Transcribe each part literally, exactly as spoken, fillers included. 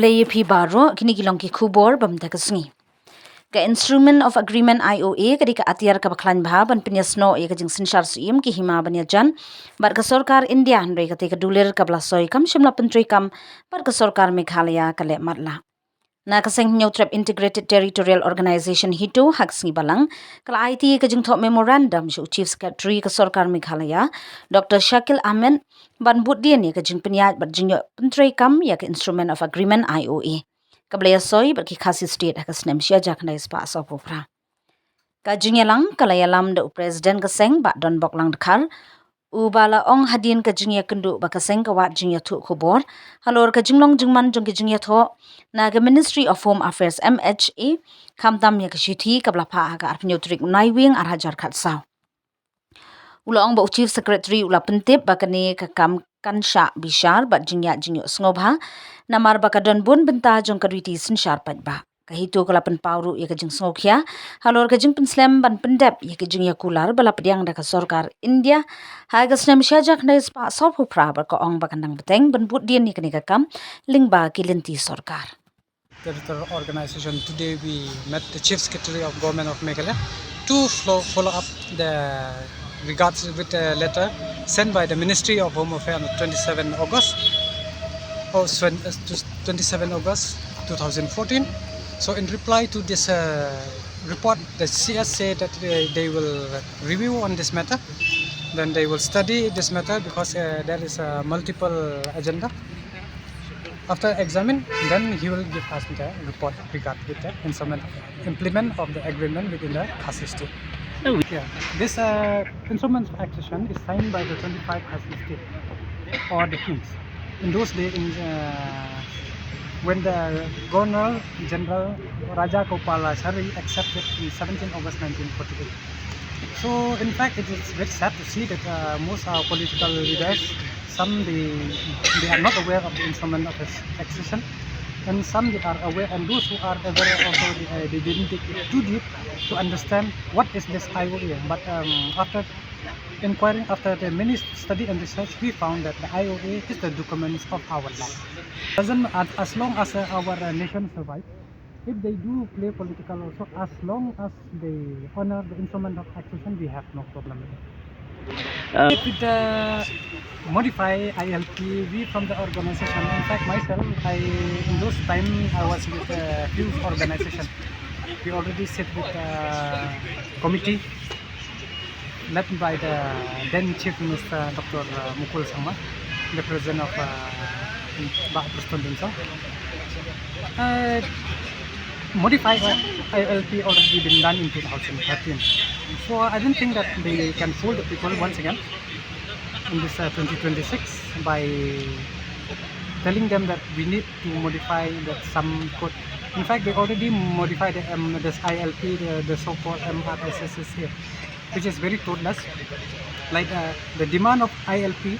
Khublei ïa phi baroh, kine ki long ki khubor ba mynta ka sngi. Ka Instrument of Agreement, I O A, ka dei ka atiar kaba khlaiñ bha ban pynïasnoh ïa ka jingsynshar syiem, ki hima ban ïajan bad ka sorkar India, hynrei kata ka dulir kaba la soi kam shym la pyntreikam bad ka sorkar Meghalaya ka leh matlah. Na ka seng Hynñiewtrep Integrated Territorial Organization, HITO, ha ka sngi Balang, ka la aiti ïa ka jingthoh memorandum sha u Chief Secretary ka sorkar Meghalaya, Doctor Shakil Ahmed, ban bud dien ïa ka jingpynïaid bad jingïoh pyntreikam ïa ka Instrument of Agreement, I O A, kaba la ïasoi bad ki Khasi State ha ka snem shi hajar khyndai spah sawphew phra. Ka jingïalang ka la ïalam da u President ka seng, Bah Donbok Langdkhar, uba la ong hadien ka jingïakynduh ba ka seng ka wad jingïathuh khubor halor ka jinglong jingman jong ka jingïathoh na ka Ministry of Home Affairs, M H A, khamtam ïa ka shithi kaba la phah ha ka arphew tarik u Naiwieng ar hajar khatsaw. U la ong ba u Chief Secretary u la pyntip ba kane ka kam kan shah bishar bad jingïaid jingïoh sngewbha, namar ba ka don bun bynta jong ka riti synshar paidbah. Ka HITO ka la pynpaw ruh ïa ka jingsngewkhia halor ka jingpynslem ban pyndep ïa ka jingïakular ba la pdiang da ka sorkar India ha ka snem shi hajar khyndai spah sawphew phra, bad ka ong ba kan dang bteng ban bud dien ïa kane ka kam lyngba ki lynti sorkar. Territorial organization, today we met the Chief Secretary of Government of Meghalaya to flo-, follow up the regards with a letter sent by the Ministry of Home Affairs on the twenty-seven August, or swen-, uh, to twenty-seven August two thousand fourteen. So in reply to this, uh, report, the C S said that they, they will review on this matter. Then they will study this matter because, uh, there is a multiple agenda. After examine, then he will give us the report regard with the instrument implement of the agreement within the Khasi state. Oh. Yeah, this, uh, instrument of accession is signed by the twenty-five Khasi state or the kings. In those days, in, uh, when the Governor General Raja Gopalachari accepted in seventeen August nineteen forty-eight. So, in fact, it is very sad to see that, uh, most our political leaders, some they, they are not aware of the instrument of accession, and some they are aware, and those who are aware also, they, uh, they didn't take it too deep to understand what is this I O A. But, um, after inquiring, after the many study and research, we found that the I O A is the documents of our land. Doesn't, as, as long as, uh, our, uh, nation survives, if they do play political also, as long as they honor the instrument of accession, we have no problem with it. Uh, with the modify I L P, we from the organization, in fact, myself, I, in those time, I was with a few organization. We already sit with a committee led by the then Chief Minister Doctor Mukul Sangma, the president of, uh, Bah Prestone Tynsong. Uh, modified I L P already been done in two thousand thirteen. So I don't think that they can fool the people once again in this, uh, twenty twenty-six by telling them that we need to modify that some code. In fact, they already modified the, um, this I L P, the, the so-called M R S S A, which is very thoughtless. Like, uh, the demand of I L P,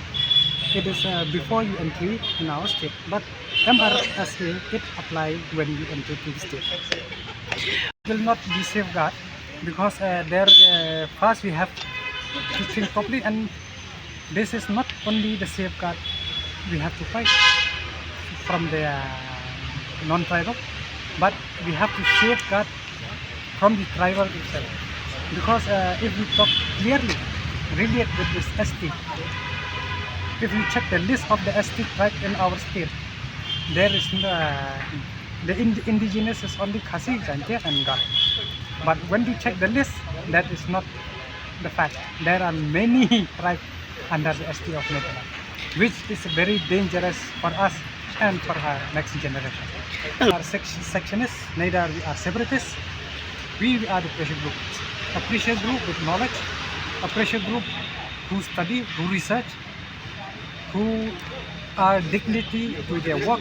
it is, uh, before you entry in our state, but M R S A, it apply when you enter to the state. It will not be safeguard because, uh, there, uh, first we have to think properly, and this is not only the safeguard we have to fight from the, uh, non-tribal, but we have to safeguard from the tribal itself. Because, uh, if we talk clearly, relate with this S T, if you check the list of the S T tribe in our state, there is, uh, the ind-, indigenous is only Khasi, Jaintia, and Garo. But when we check the list, that is not the fact. There are many tribes under the S T of Meghalaya, which is very dangerous for us and for our next generation. We are sec-, secessionists, neither we are separatists. We are the pressure group, a pressure group with knowledge, a pressure group who study, who research, who are dignity to their work.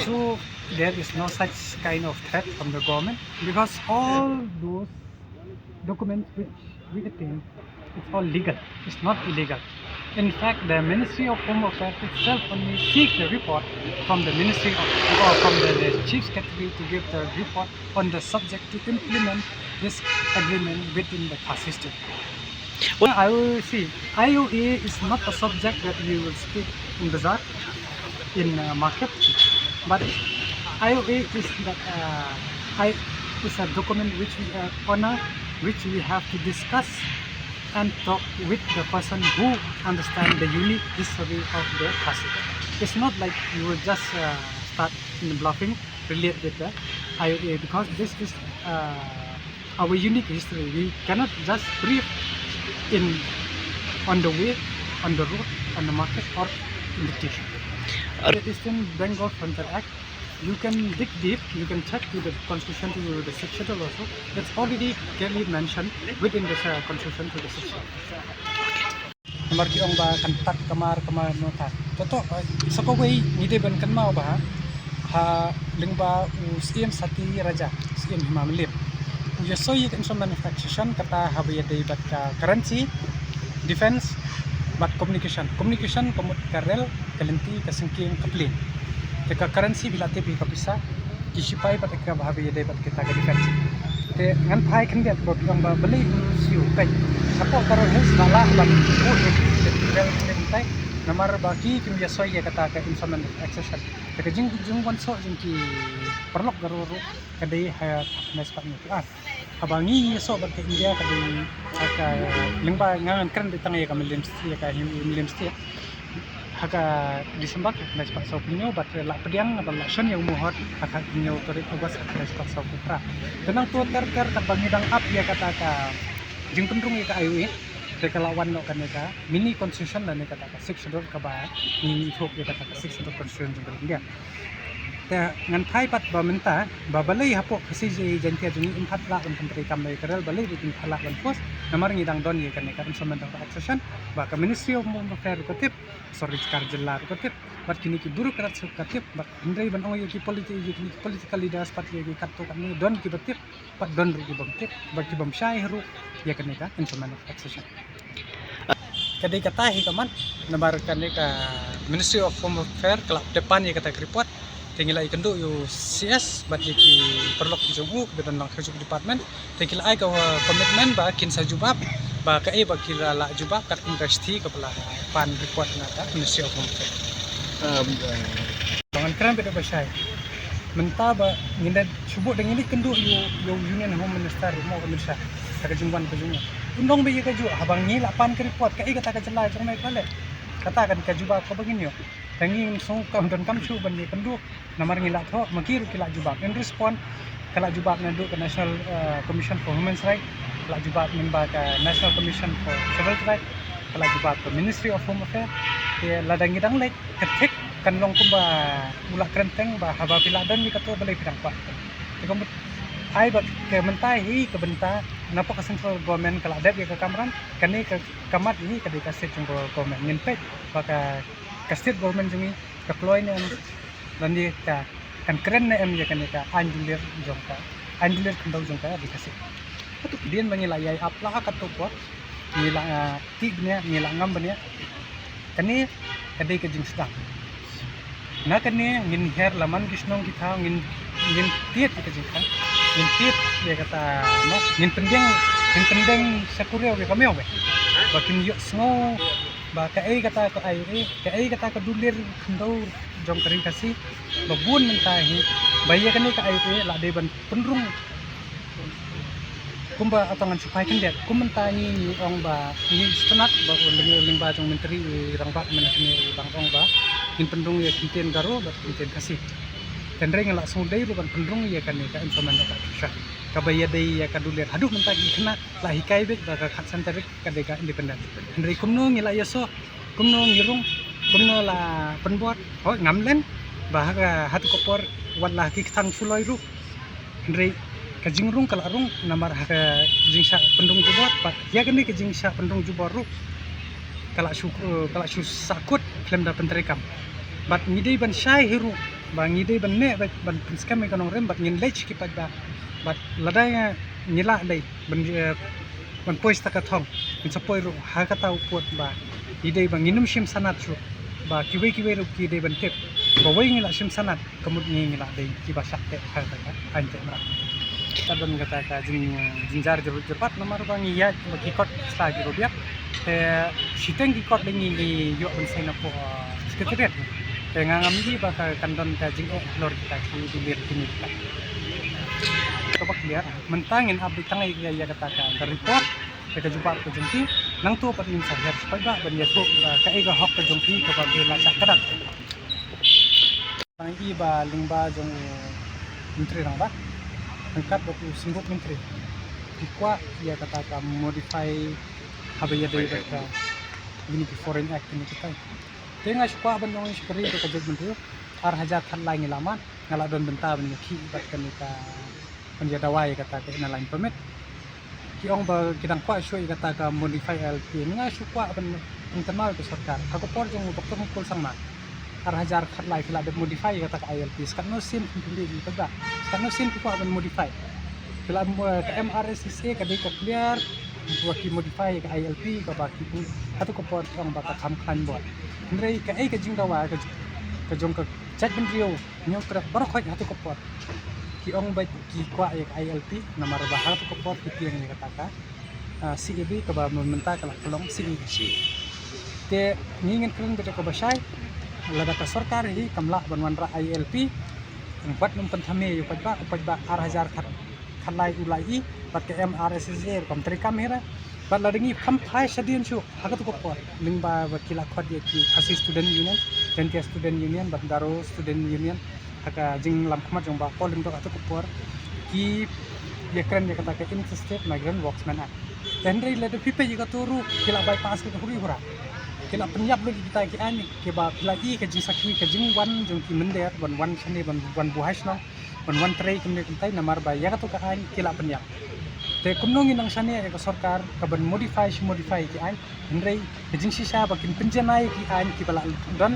So there is no such kind of threat from the government because all those documents which we attain, it's all legal. It's not illegal. In fact, the Ministry of Home Affairs itself only seek the report from the Ministry of, or from the, the Chief Secretary to give the report on the subject to implement this agreement within the Khasi state. Well, I will see, I O A is not a subject that we will speak in bazaar, in, uh, market. But I O A is that, uh, I is a document which we, uh, honor, which we have to discuss and talk with the person who understand the unique history of the Khasi. It's not like you will just, uh, start in bluffing, relate with the I O A, because this is, uh, our unique history. We cannot just brief in on the way, on the road, on the market, or in the tea shop. The Eastern Bengal Frontier Act, you can dig deep, you can check to the constitution, to the sixth schedule also. It's already clearly mentioned within the, uh, constitution to the sixth schedule. Namar ki ong ba kan tat kamar kamar no ta. Toto, eh, sa kawei ngi dei ban kynmaw ba ha, ha lyngba u Syiem Sati Raja, Syiem Hima Mylliem, u ïasoh ïa ka instrument of accession kata haba ïadei bad ka currency, defense, bad communication. Communication ka mut ka rel, ka lynti, ka syngkien, ka plane. Te ka currency phi la tip hi ka pisa, ki shipai bad ka ba haba ïadei bad kita ka defense. Te ngan phai khyndiat ba phi ong ba balei u siew peit. Hapoh Garo Hills la lah ban buh ïa ki rel, ki rel, namar ba ki kim ïasoh ïa kata ka instrument of accession. Te ka jing, jingwan soh jong ki paralok Garo ruh ka dei ha khyndai spah hynñiew phew ar. Haba ngi ïasoh bad ka India ka dei ha ka lyngba, nga ngan kren dei tang ïa ka Mylliem State, ïa ka Hima Mylliem State. Ha ka December khyndai spah saw phew hynñiew bad la pdiang bad la shon ïa u mohor ha ka hynñiew tarik August khyndai spah saw phew phra. Te nangta ter ter katba ngi dang ap ïa kata ka jingpynrung ïa ka I O A, te ka la wan noh kane ka mini constitution lane kata ka sixth schedule kaba ngi ithuh ïa kata ka sixth schedule constitution jong ka India. Te ngan phai pat ba mynta ba balei hapoh Khasi Jaintia jong ngi ym pat lah ban pyntreikam ïa ka rel, balei ruh ym pat lah ban force, namar ngi dang don ïa kane ka instrument of accession ba ka Ministry of Home Affairs ruh ka tip, sorry, sorkar jylla ruh ka tip, bad kine ki bureaucrats ruh ka tip, bad hynrei ban ong ïa ki politi-, ïa ki political leaders bad ïa ki katto katne don kiba tip, bad don ruh ki bym tip, bad ki bym shai ruh ïa kane ka instrument of accession. Ka dei kata hi ka mat, namar kane ka Ministry of Home Affairs ka la tep pan ïa kata ka report, te ngi la ïakynduh ïa u C S bad ïa ki paralok ki jong u kiba don lang ha kajuh ka department, te ki la ai ka, uh, commitment ba kin sa jubab, ba kaei ba ki la lah jubab katkum ka shithi kaba la pan report na ka Ministry of Home Affairs. Um, uh, Ba ngan kren beit ba shai. Mynta ba ngin da shu bud da ngin ïakynduh ïa u, ïa u Union Home Minister ruh mo, Amit Shah, ha ka jingwan ka jong u. Un ong beit ïa kajuh, haba ngi la pan ka report, kaei kata ka jylla jong me ka leh. Kata kan ka jubab kaba ngin ïoh. Te ngi ngim sngew kam donkam shuh ban ïakynduh, namar ngi la thoh, ma ki ruh ki la jubab. In response, ka la jubab naduh ka National, eh, Commission for Human Rights, ka la jubab lyngba ka National Commission for Civil Rights, ka la jubab ka Ministry of Home Affairs. Te lada ngi dang leit, ka thik kan long kumba u la kren teng ba haba phi la don ïa kato balei phi dang kwah. Te kumba ai ba ka mynta hi ka bynta napoh ka central government ka la dep ïa ka kamram, kane ka, ka mat hi ka dei ka state jong ka government. Ngin peit ba ka, ka state government jong ngi ka kloi ne em, lane ka, kan kren ne em ïa kane ka aiñ dulir jong ka, aiñ dulir khyndew jong ka Ri Khasi. Kato ka dien ba ngi la ïai ap la ha kato por, ngi la, ah, tih bniah, ngi la ngam bniah. Kane ka dei ka jingsdang. Na kane ngin her la man ki shnong ki thaw, ngin, ngin tied ïa ka jingkhang, ngin tied ïa kata, no, ngin pyndeng, ngin pyndeng sha kurew ïa ka miaw beit, ba kin ïohsngew ba kaei kata ka I O A, kaei kata ka dulir khyndew jong ka Ri Khasi, ba bun mynta hi ba ïa kane ka I O A la dei ban pynrung kumba, ata ngan shu phai khyndiat, kum mynta ngi ong ba ngi sngewtynnat ba u lyng-, lyngba jong Myntri Rangbah mynta ngi dang ong ba ngin pynrung ïa ki ktien Garo bad ki ktien Khasi. Hynrei ngi la sngewdei ruh ban pynrung ïa kane ka instrument of accession kaba ïadei ïa ka dulir. Haduh mynta ki khynnah la hikai beit ba ka khatsan tarik ka dei ka independence. Hynrei kumno ngi la ïasoh, kumno ngi rung, kumno la pynbor, hooid ngam len ba ha ka, ha tu ka por wat la ha ki kthang shu loi ruh. Hynrei ka jingrung ka la rung namar ha ka jingshah pynrung jubor, bad ïa kane ka jingshah pynrung jubor ruh ka la shu, ka la shu sahkut khlem da pyntreikam. Bad ngi dei ban shai hi ruh ba ngi dei ban neh beit ban pynskhem ïa ka nongrim bad ngin leit sha ki paidbah. Bad lada ngi lah dei ban, eh, ban poi sha ka thong, ngin sa poi ruh ha kata u pud ba ngi dei ba ngin ym shim sanad shuh, ba kiwei kiwei ruh ki dei ban tip ba wei ngi la shim sanad, ka mut ngi ngi la dei kiba shah teh ha kata ka aiñ teh mrad. Ka don kata ka jing, jingjar jur jurbat namar ba ngi ïaid ba ki kot sla ki ruh biang. Te shiteng ki kot dei ngi ngi ïoh ban seng napoh, eh, secretariat. Te nga ngam i ba ka kan don ka jingeh halor kita ki dullir kine kita. Kaba clear, mynta ngin ap beit tang ïa, ïa kata ka, ka report, ïa ka jubab ka jong ki, nangta pat ngin sa hiar paidbah ban ïathuh ba kaei ka hok ka jong ki kaba ki la shah kdang. Ngi i ba lyngba jong u Myntri Rangbah, ryngkat bad u Symbud Myntri, ki kwah ïa kata ka modify haba ïadei bad ka, kine ki Foreign Act kine kita. Te nga shu kwah ban ong shakri ba ka jaitbynriew, ar hajar khatlai ngi la mad, nga la don bynta ban ïakhih bad kane ka, ban ïa dawa ïa kata ka Inner Line Permit. Ki ong ba ki dang kwah shuh ïa kata ka modify I L P. Nga shu kwah ban pynkynmaw ïa ka sorkar, ha ka por jong u Doctor Mukul Sangma, ar hajar khatlai phi la dep modify ïa kata ka I L P. Sa katno sien phi pynbeit ïa kata? Sa katno sien phi kwah ban modify? Phi la mo-, ka M R S S A ka dei ka clear ba ki modify ïa ka I L P kaba ki pu, hato ka por ki ong ba ka kham khlaiñ bor. Hynrei kaei ka jingdawa ka, ka jong ka jaitbynriew Hynñiewtrep baroh khoit hato ka por ki ong ba ki kwah ïa ka I L P, namar ba hato ka por ki tieng ïa kata ka, ah, C A B kaba mynta ka la pynlong C A B. Te ngi ngin kren beit kaba shai, lada ka sorkar hi kam lah ban wanrah I L P, wat nym pynthame ïa u paidbah, u paidbah ar hajar khat, khatlai u la i, bad ka M R S S A ruh kam treikam hi re. Bad lada ngi kham phai shadien shuh ha kato ka por, lyngba ba ki la khot ïa ki Khasi Student Union, Jaintia Student Union bad Garo Student Union, ha ka jinglam khmat jong Bah Paul Lyngdoh ha kato ka por, ki ïakren ïa kata ka Interstate Migrant Workmen Act. Te hynrei lada phi peit ïa kato ruh ki la bypass lut huri hura. Ki la pynïap lut ïa kita ki aiñ, kiba phi la i ka jingsakhi ka jingwan jong ki mynder ban wan shane ban wan buhai shnong, ban wan trei kumne kumtai, namar ba ïa kato ka aiñ ki la pynïap. Te kumno ngin nang shaniah ïa ka sorkar kaban modify shi modify ki aiñ, hynrei ka jingshisha ba kin pynjanai ki aiñ kiba la don,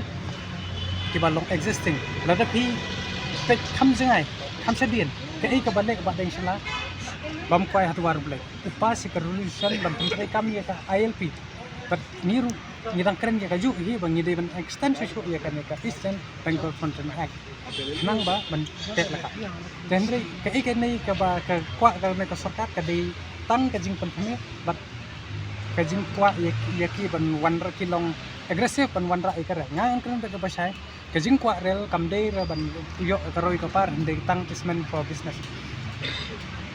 kiba long existing. Lada phi peit kham jngai, kham shadien, kaei kaba leh Bah Deng Shylla bam kwai ha Dwar U Blei? U pass ïa ka resolution ban pyntreikam ïa ka I L P. Bad ngi ruh ngi dang kren ïa kajuh hi ba ngi dei ban extend shuh shuh ïa kane ka Eastern Bengal Frontier Act. Khnang ba ban teh lakam. Te hynrei kaei kane kaba ka kwah kane ka sorkar ka dei tang ka jingpynthame bad ka jingkwah ïa, ïa ki ban wanrah, ki long aggressive ban wanrah ïa ka re. Nga ngan kren beit kaba shai, ka jingkwah rel kam dei re ban ïoh ka roi ka par, hynrei tang is meant for business.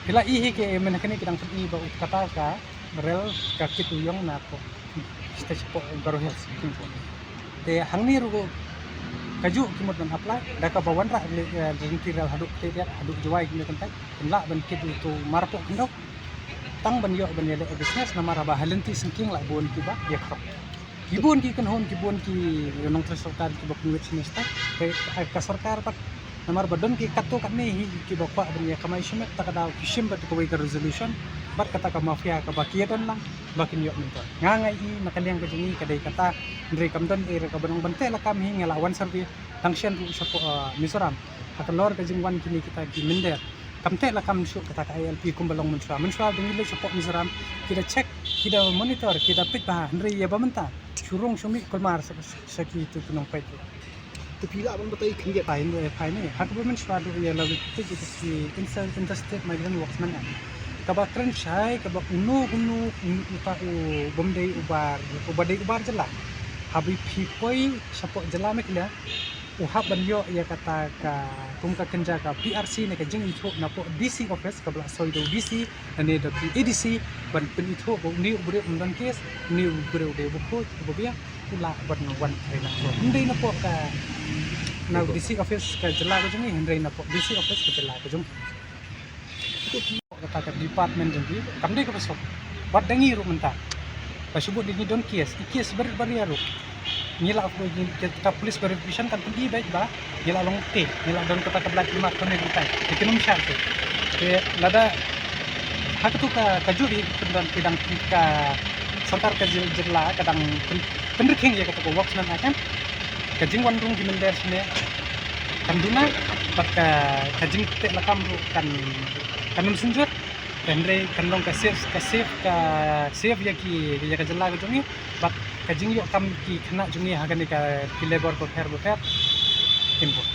Phi la i hi ki mynta kane ki dang pyni ba u kata ka rel ka kit u ïong na pdeng stage hapoh Garo Hills. Te hangne ruh kajuh ki mut ban apply, da kaba wanrah lynti rel haduh Khliehriat, haduh Jowai, kumne kumtai, kin lah ban kit uto u marpoh khyndew tang ban ïoh ban ïaleh business, namar ba ha lynti syngkien la bun kiba ïakhrong. Ki bun ki kynhun, ki bun ki nongtrei sorkar kiba pynwit shane shatai. Te ka sorkar pat, namar ba don ki katto katne hi kiba kwah ban ïa kamai shimet, ta ka daw ki shim beit kawei ka resolution bad kata ka mafia kaba ki ïadon lang ba kin ïoh myntoi. Nga, nga i na ka liang ka jong ngi ka dei kata, hynrei kam don ei re kaban ong ban teh lakam hi. Nga la wan survey tang shen ruh shapoh, ah, Mizoram, ha ka lor ka jingwan kine kita ki mynder. Kam teh lakam shuh kata ka I L P kumba long mynshuwa. Mynshuwa ba ngi leit shapoh Mizoram, ki da check, ki da monitor, ki da peit bha, hynrei ïa ba mynta shu rung shu mih kulmar sha, sha kito ki nongpeit. Te phi lah ban batai khyndiat. Phai ne, phai ne. Ha kaba mynshuwa ruh ïa la peit ïa ki Inter-, Interstate Migrant Workmen Act, kaba kren shai kaba uno uno uta u bym dei u bar, uba dei u bar jylla, haba phi poi shapoh jylla Meghalaya, u hap ban ïoh ïa kata ka, kum ka kynja ka P R C ne ka jingithuh napoh D C office, kaba la soi da u D C lane da ki A D C ban pynithuh ba une u briew um don case, une u briew u dei uba khuid, uba biang, u lah ban wan trei na. Ym dei napoh ka, na u D C office ka jylla ka jong ngi, hynrei napoh D C office ka jylla ka jong ngi. Kata ka department jong ki kam dei kaba suk. Bad da ngi ruh mynta, ba shu bud da ngi don case, i case barit baria ruh, ngi la, ngi, ka police verification kan pyni beit ba ngi la long te, ngi la don kata ka blood mark kumne kumtai. Te kin ym shah te. Te lada ha katu ka, kajuh hi, pynban ki dang, ki ka sorkar ka jyl-, jylla ka dang pyn-, pynrkhing ïa katu ka Workmen Act kan, ka jingwan rung ki mynder shane kan duna, bad ka, ka jingteh lakam ruh kan, kan ym synjot. Hynrei kan long ka safe, ka safe, ka safe ïa ki, ïa ka jylla ka jong ngi bad ka jingïoh kam ki khynnah jong ngi ha kane ka, ki labour bapher bapher. Kin bun.